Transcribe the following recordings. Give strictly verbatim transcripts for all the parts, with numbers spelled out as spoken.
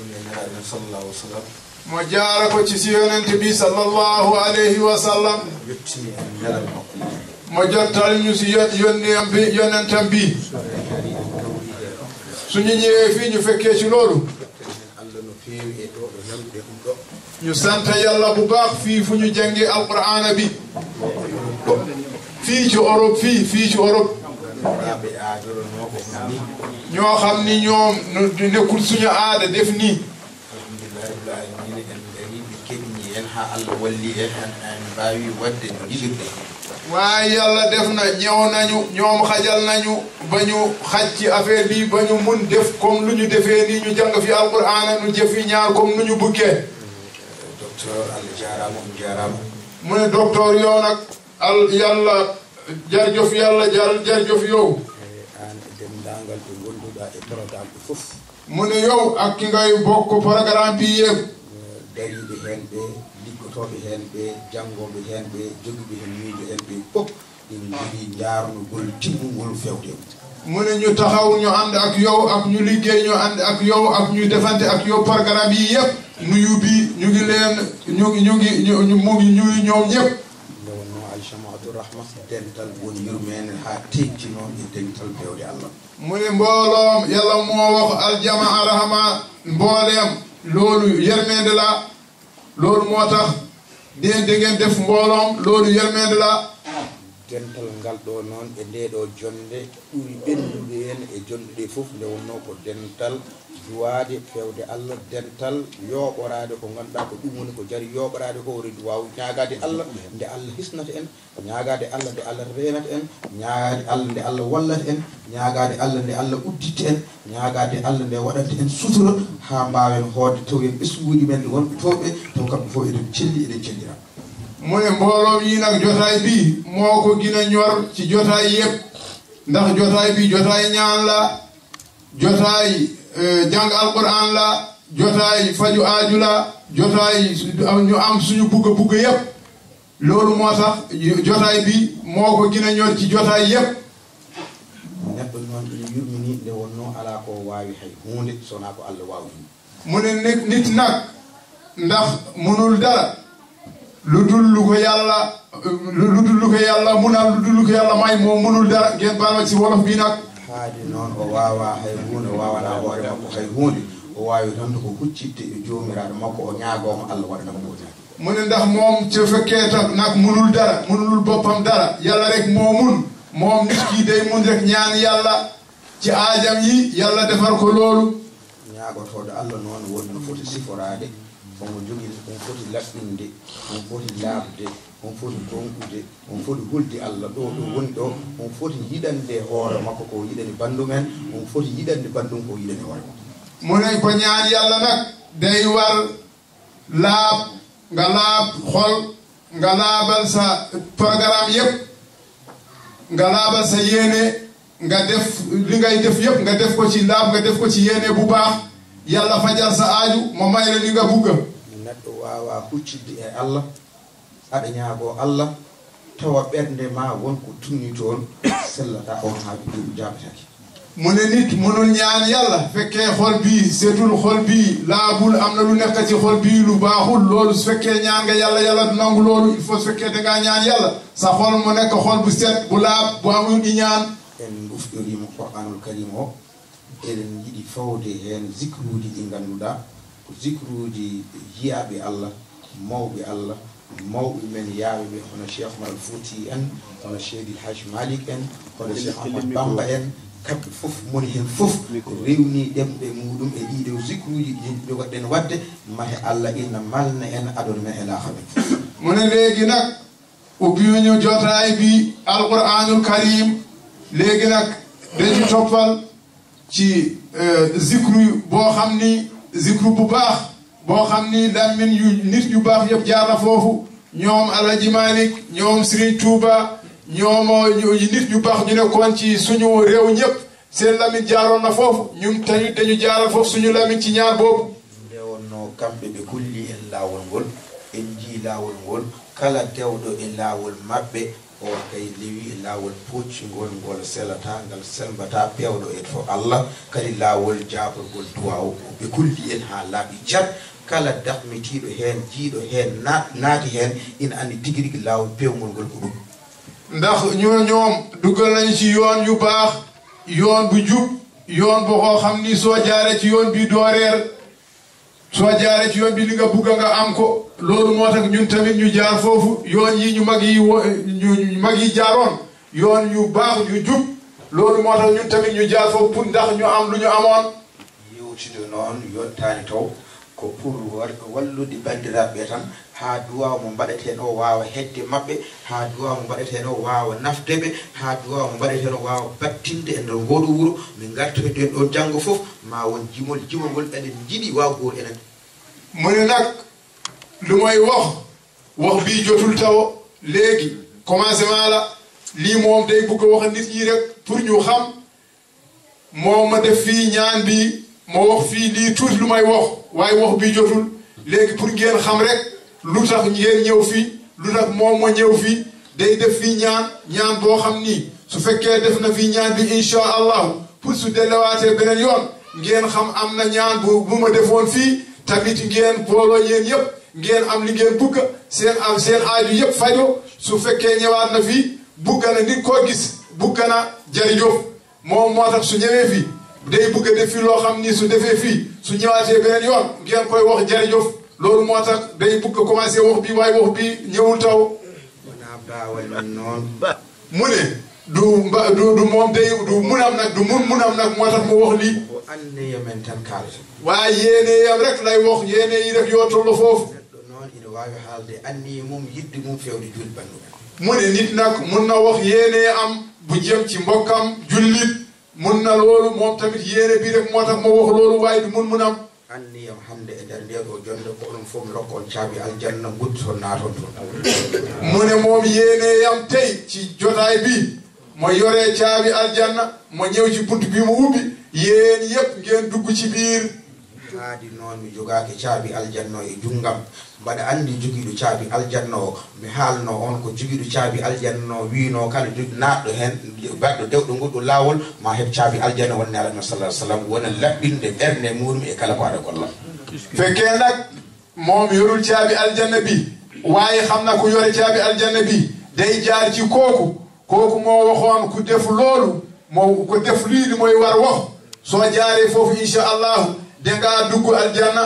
Nelaaɗo sallallahu alaihi wasallam. Mo jaara ko ci si yonente bi sallallahu alayhi wa sallam. Yettini en nelal makko. Mo jottal ñu si yon-, yonni am bi, yonentam bi. Suñu ñëwee fii ñu fekkee ci loolu. Allah no feewi e ɗo, ɗo ñamɗe ɗum ɗo. Ñu sant Yàlla bu baax fii fu ñu jàngi Alqur'aana bi. Fii ci Europe, fii, fii ci Europe. Ɓe aadoronoo ko ni. Ñoo xam ni ñoom, no, nekkul suñu aada def nii. Alhamdulillahi rabbil alamin, en ngari, ɓe keɓni en haa Allah walli en, en, en mbaawi waɗde no yiɗirɗen. Waaye Yàlla def na, ñëw nañu, ñoom xajal nañu, ba ñu xaj ci affaire bi, ba ñu mun def comme lu ñu defee nii, ñu jàng fi Alqur'aana, ñu jëf fi ñaar comme nu ñu buggee. Docteur, Allah jaaraama, on jaaraama. Mu ne docteur yow nag, al, Yàlla, jarjëf Yàlla, jar-, jarjëf yow. E aan e denndaangal ɓe ngonnduɗaa e programme ɓe fof. Mu ne yow ak ki ngay bokk programme bi yëpp. Dariiɓe heen ɓe, liggotooɓe heen ɓe, janngooɓe heen ɓe, jogiiɓe heen miijo heen ɓe fof, ina njogii njaarnugol timmungol feewde. Mu ne ñu taxaw, ñu ànd ak yow, ak ñu liggéey, ñu ànd ak yow, ak ñu defante ak yow programme yi yëpp. Nu yubi, ñu ngi leen, ñu ngi, ñu ngi, ñu, ñu, mu ngi ñuy ñoom ñëpp. Nde wonnoo Al Jamaatu Rahma, dental won yurmeende haa teeŋti noon e dental feewde Allah. Mu ne mbooloom Yàlla moo wax Al Jamaa Rahma, mbooleem loolu yërmande la, loolu moo tax de, de ngeen def mbooloom loolu yërmande la. Dental ngal ɗo noon e nde ɗo jonnde ɓuri ɓenndude en e jonnde ɗe fof, nde wonnoo ko dental duwaade feewde Allah, dental yooɓoraade ko ngannduɗaa ko ɗum woni ko jari yooɓoraade ko, o reedu waaw ñaagaade Allah, nde Allah hisnata en, ñaagaade Allah nde Allah reenata en, ñaagaade Allah nde Allah wallata en, ñaagaade Allah nde Allah udditta en, ñaagaade Allah nde waɗanta en sutura haa mbaawen hoode taw en ɓesnguuji men wonɓe tooɓe, taw kamɓe fof eɗen celli, eɗen cellira. Mu ne mbooloo mi nag jotaay bi moo ko gën a ñor ci jotaay yëpp, ndax jotaay bi jotaay ñaan la, jotaay, eh, jàng Alquraan la, jotaay faju aaju la, jotaay su-, ñu am suñu bugg-bugg yëpp. Loolu moo tax jotaay bi moo ko gën a ñor ci jotaay yëpp. Neɗɗo noon ina yurmini nde wonnoo alaa ko waawi hay huunde so wonaa ko Allah waawi ɗum. Mu ne nit, nit nag ndax munul dara lu dul lu ko Yàlla, lu, lu dul lu ko Yàlla munal, lu dul lu ko Yàlla may, moo munul dara. Ngeen baal ma ci wolof bi nag. Haade noon o waawaa hay huunde, o waawanaa hoore makko hay huunde, o waawi tan ko huccitde e Joomiraaɗo makko, o ñaagoo mo Allah waɗana mo ko o ñaagi. Mu ne ndax moom su fekkee tam nag munul dara, munul boppam dara, Yàlla rek moo mun, moom nit ki day mun rek ñaan Yàlla ci aajam yi, Yàlla defar ko loolu. Ñaagotooɗo Allah noon woni no foti siforaade, omo jogii, omo foti laɓɓinde, omo foti laaɓde, omo foti tonɗude, omo foti hulde Allah ɗo, ɗo woni ɗo, omo foti yiɗande hoore makko ko yiɗani banndum en, omo foti yiɗande banndum ko yiɗani hoore makko. Mu ne ko ñaan Yàlla nag day war laab, nga laab xol, nga laabal sa programme yëpp, nga laabal sa yéene, nga def li ngay def yëpp, nga def ko ci laab, nga def ko ci yéene bu baax, Yàlla fajal sa aaju, mo may la li nga bugg. Neɗɗo waawaa huccitde e Allah, aɗa ñaagoo Allah, tawa ɓernde ma won ko tunni toon, sellataa on haa ɗum jaabetaake. Mu ne nit mënul ñaan Yàlla fekkee xol bi setul, xol bi laabul, am na lu nekk ci xol bi lu baaxul. Loolu su fekkee ñaan nga Yàlla, Yàlla du nangu loolu. Il faut su fekkee dangaa ñaan Yàlla, sa xol mu nekk xol bu set, bu laab, bu amul iñaan. En ndufɗoriima Qur'aanul Kariim o, eɗen yiɗi fawde heen zikruuji ɗi ngannduɗaa ko zikruuji jiyaaɓe Allah, mawɓe Allah, mawɓe men yaaɓe ɓe, hono Cheikh Omar Al Fouti en, hono Seydi El Hadj Malick en, hono Cheikh Ahmad Bamba en, kamɓe fof, moni heen fof rewni ɗemɗe muɗum e ɗiɗo zikruuji ɗi jogoɗen waɗde, mahe Allah ina malna en aduna men e laakhara men. Mu ne léegi nag, ubbi ñu jotaay bi Alquraanul Kariim, léegi nag dañu toppal ci, eh, zikru boo xam ni, zikru bu baax boo xam ni, lammin yu nit yu baax yëpp jaar na foofu, ñoom Alhaji Malick, ñoom Serigne Touba, ñoom, ñu, nit yu baax ñu nekkoon ci suñu réew ñëpp, seen lammin jaaroon na foofu, ñun tamit dañu jaaral foofu suñu lammin ci ñaan boobu. Nde wonnoo kamɓe ɓe kolli en laawol ngol, en njii laawol ngol, kala dewɗo e laawol maɓɓe, O kay lewi e laawol pooccingol, ngol selataa, ngal selmbataa, peewɗo e to Allah, kadi laawol jaaborgol duwaaw. Ɓe kolli en haa laaɓi jar, kala dakhmitiiɗo heen, jiyɗo heen, naat-, naati heen, ina anndi tigi rigi laawol peewngol ngol ko ɗum. Ndax ñu ñoom dugal nañu ci yoon yu baax, yoon bu jub, yoon boo xam ni soo jaaree ci yoon bi doo reer, soo jaaree ci yoon bi li nga bugg nga am ko. Loolu moo tax ñun tamit ñu jaar foofu, yoon yi ñu mag yi wo-, ñu, ñu mag yi jaaroon, yoon yu baax yu jub. Loolu moo tax ñun tamit ñu jaar foofu pour ndax ñu am lu ñu amoon. Yewtude noon yottaani taw ko pour war-, wallude banndiraaɓe ɓe tan, haa duwaaw mo mbaɗeten o waawa hedde maɓɓe, haa duwaaw mo mbaɗeten o waawa nafde ɓe, haa duwaaw mo mbaɗeten o waawa battinde e nder ngooɗo wuro, min ngartoyden ɗoon janngo fof, ma won jimol, jimol ngol eɗen njiɗi waaw goor enen. Mu ne nag, lu may wax, wax bii jotul taw léegi, commencement la. Lii moom day bëgg a wax nit ñi rek pour ñu xam. Moom ma def fii ñaan bi, ma wax fii lii tuuti lu may wax, waaye wax bii jotul. Léegi pour ngeen xam rek lu tax ngeen ñëw fii, lu tax moom ma ñëw fii, day def fii ñaan, ñaan boo xam ni su fekkee def na fii ñaan bi, incha Allah, pour su delluwaatee beneen yoon, ngeen xam am na ñaan bu, bu ma defoon fii, tamit ngeen booloo yéen yëpp, ngeen am li ngeen bugg, seen am, seen aaju yëpp fajo. Su fekkee ñëwaat na fii, bugg na nit koo gis, bugg na jarijof. Moom moo tax su ñëwee fii, day bugg a def fii loo xam ni su defee fii, su ñëwaatee beneen yoon, ngeen koy wax jarijof. Loolu moo tax day bugg a commencé wax bi, waaye wax bi ñëwul taw. Wonaa baawal men noon. Mu ne, du mba-, du, du moom day, du munam nag, du mun munam nag moo tax mu wax lii. Ko anniya men tan kaalata. Waaye yéene yam rek lay wax, yéene yi rek yoo tollu foofu. Neɗɗo noon ina waawi haalde anniya mum, yiɗde mum feewde juulɓe ɓanndu men. Mu ne nit nag mun na wax yéene am bu jëm ci mbokkam, jullit, mun na loolu, moom tamit yéene bi rek moo tax ma wax loolu, waaye du mun munam. Anniyam hannde e nder ndee ɗoo jonnde ko onon fof mi rokka on caabi aljanna, nguddoton naaton toon. Mu ne moom yéene yam tey ci jotaay bi, mo yoree caabi aljanna, mo ñëw ci bunt bi mu ubbi, yéen yëpp ngeen dugg ci biir. Haadi noon mi jogaaki caabi aljanna o e junngam. Mbaɗa anndi jogiiɗo caabi aljanna o, mi haalno on ko jogiiɗo caabi aljanna o wiino kala jog-, naatɗo heen, baɗɗo dewɗo ngol ɗo laawol, ma heɓ caabi aljanna won Nelaaɗo sallallahu alaihi wasallam, wona laɓɓinde ɓernde muɗum e kala ko aɗa golla. Fekkee nag moom yorul caabi aljanna bi, waaye xam na ku yore caabi aljanna bi, day jaar ci kooku, kooku moo waxoon ku def loolu, moo ko def lii li mooy war wax, soo jaaree foofu, incha Allahu, dangaa dugg aljanna.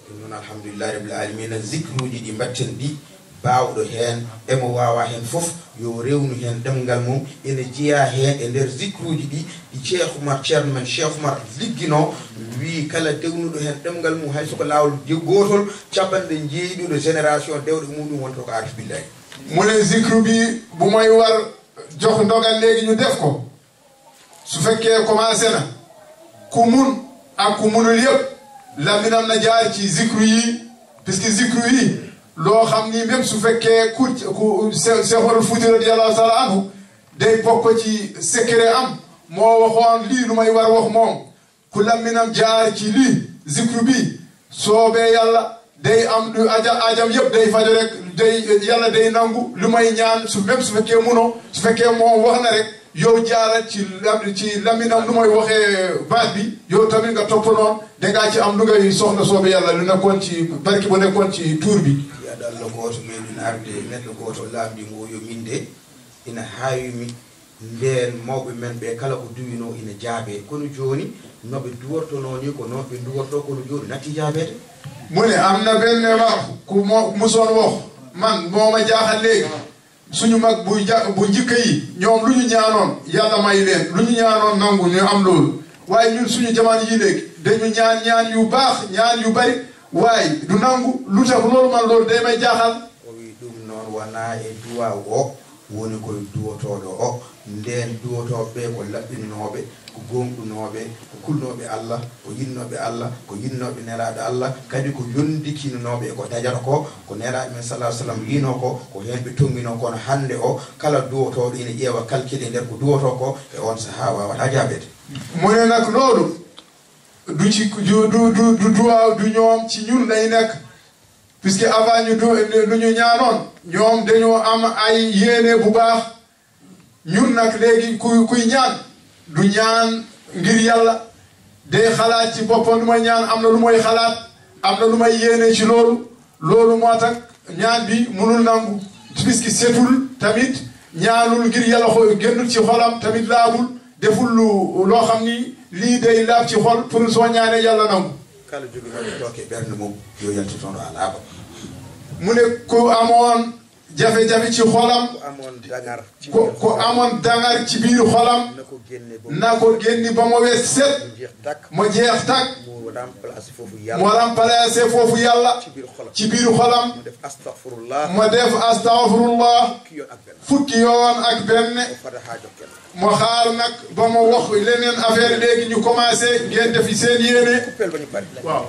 Ɗum noon, alhamdulillahi rabbil alamina, zikruuji ɗi mbaɗten ɗi, baawɗo heen, e mo waawa heen fof, yo rewnu heen ɗemngal mum. Ene jeyaa heen e nder zikruuji ɗi, ɗi Cheikh Oumar, Ceerno men Cheikh Oumar ligginoo, wii kala dewnuɗo heen ɗemngal mum, hay so ko laawol de-, gootol, capanɗe njeeɗiɗo génération dewɗe muɗum wonto ko aarif billahi. Mu ne zikru bi bu may war jox ndogal léegi ñu def ko. Su fekkee commencé na, ku mun ak ku munul yëpp, laminam na jaar ci zikru yi, puisque zikru yi, loo xam ni même su fekkee ku, ku Se-, Seexul Fuuti radiyallahu taala anhu, day bokk ci secret am, moo waxoon lii lu may war wax moom. Ku laminam jaar ci lii, zikru bi, soobee Yàlla, day am lu aja-, ajam yëpp day fajo rek, day, Yàlla day nangu lu may ñaan, su, même su fekkee munoo, su fekkee moom wax na rek, yow jaaral ci lam-, ci laminam lu may waxee baat bi, yow tamit nga topp noonu, dangaa ci am lu ngay soxla soobee Yàlla, lu nekkoon ci barki bu nekkoon ci tuur bi. Yaɗa Allah gooto meɗen arde, neɗɗo gooto laaɓdi ngo yo min de, ina haawi mi. Ndeen mawɓe men ɓe kala ko duwinoo ina jaabee. Kono jooni, no ɓe duwortonoo nii, ko noon ɓe duwortoo, kono jooni natti jaabeede. Mu ne am na benn wax ku mo-, musoon wax, man moo ma jaaxal léegi. Suñu mag bu ja-, bu njëkk yi, ñoom lu ñu ñaanoon, Yàlla may leen. Lu ñu ñaanoon nangu, ñu am loolu. Waaye ñun suñu jamono yi léegi, dañu ñaan ñaan yu baax, ñaan yu bari, waaye du nangu. Lu tax loolu man, loolu day may jaaxal. O wi ɗum noon wonaa e duwaaw o woni ko e duwotooɗo o. Ndeen duwotooɓe ɓe ko laɓɓinooɓe, ko gooŋɗunooɓe, ko kulnooɓe Allah, ko yinnooɓe Allah, ko yinnooɓe Nelaaɗo Allah, kadi ko yondikinooɓe e ko dajata ko, ko Nelaaɗo men sallallahu alaihi wasallam wiinoo ko, ko heen ɓe tonnginoo. Kono hannde o, kala duwotooɗo ina ƴeewa calcul e nder ko duwotoo ko, e oon sahaa waawataa jaabeede. Mu ne nag loolu, du ci, du, du, du, du duwaaw, du ñoom, ci ñun lay nekk. Puisque avant ñu du, lu ñu ñaanoon, ñoom dañoo am ay yéene bu baax, Ñun nag léegi kuy kuy ñaan du ñaan ngir yàlla, day xalaat ci boppam lu may ñaan, am na lu may xalaat, am na lu may yéene ci loolu. Loolu moo tax ñaan bi mënul nangu, puisque setul tamit, ñaanul ngir yàlla, xo génnul ci xolam tamit, laabul, deful lu loo xam ni lii day laab ci xol pour soo ñaanee yàlla nangu. Kala jogiiɗo tooke ɓernde mum, yo yaltu toon ɗo alaa. Mu ne ku amoon jafe-jafe ci xolam, Ko amoon dangar ci ko biir ko xolam. Amoon dangar ci biir xolam, Na ko génne ba na ko génni ba mu wees set, jeex tàkk. Mu jeex tàkk. Mu remplacé foofu Mu yàlla. Remplacé foofu yàlla Ci biir xolam. Ci biir xolam. Mu def astaghfirullah. Mu def astaghfirullah Ki yoon ak benn. Fukki yoon ak benn. Mu fada haajo kenn. Mu xaar nag ba mu wax leneen affaire, léegi ñu commencé ngeen defi seen yéene. Kuppel ba ñu pare. Waaw.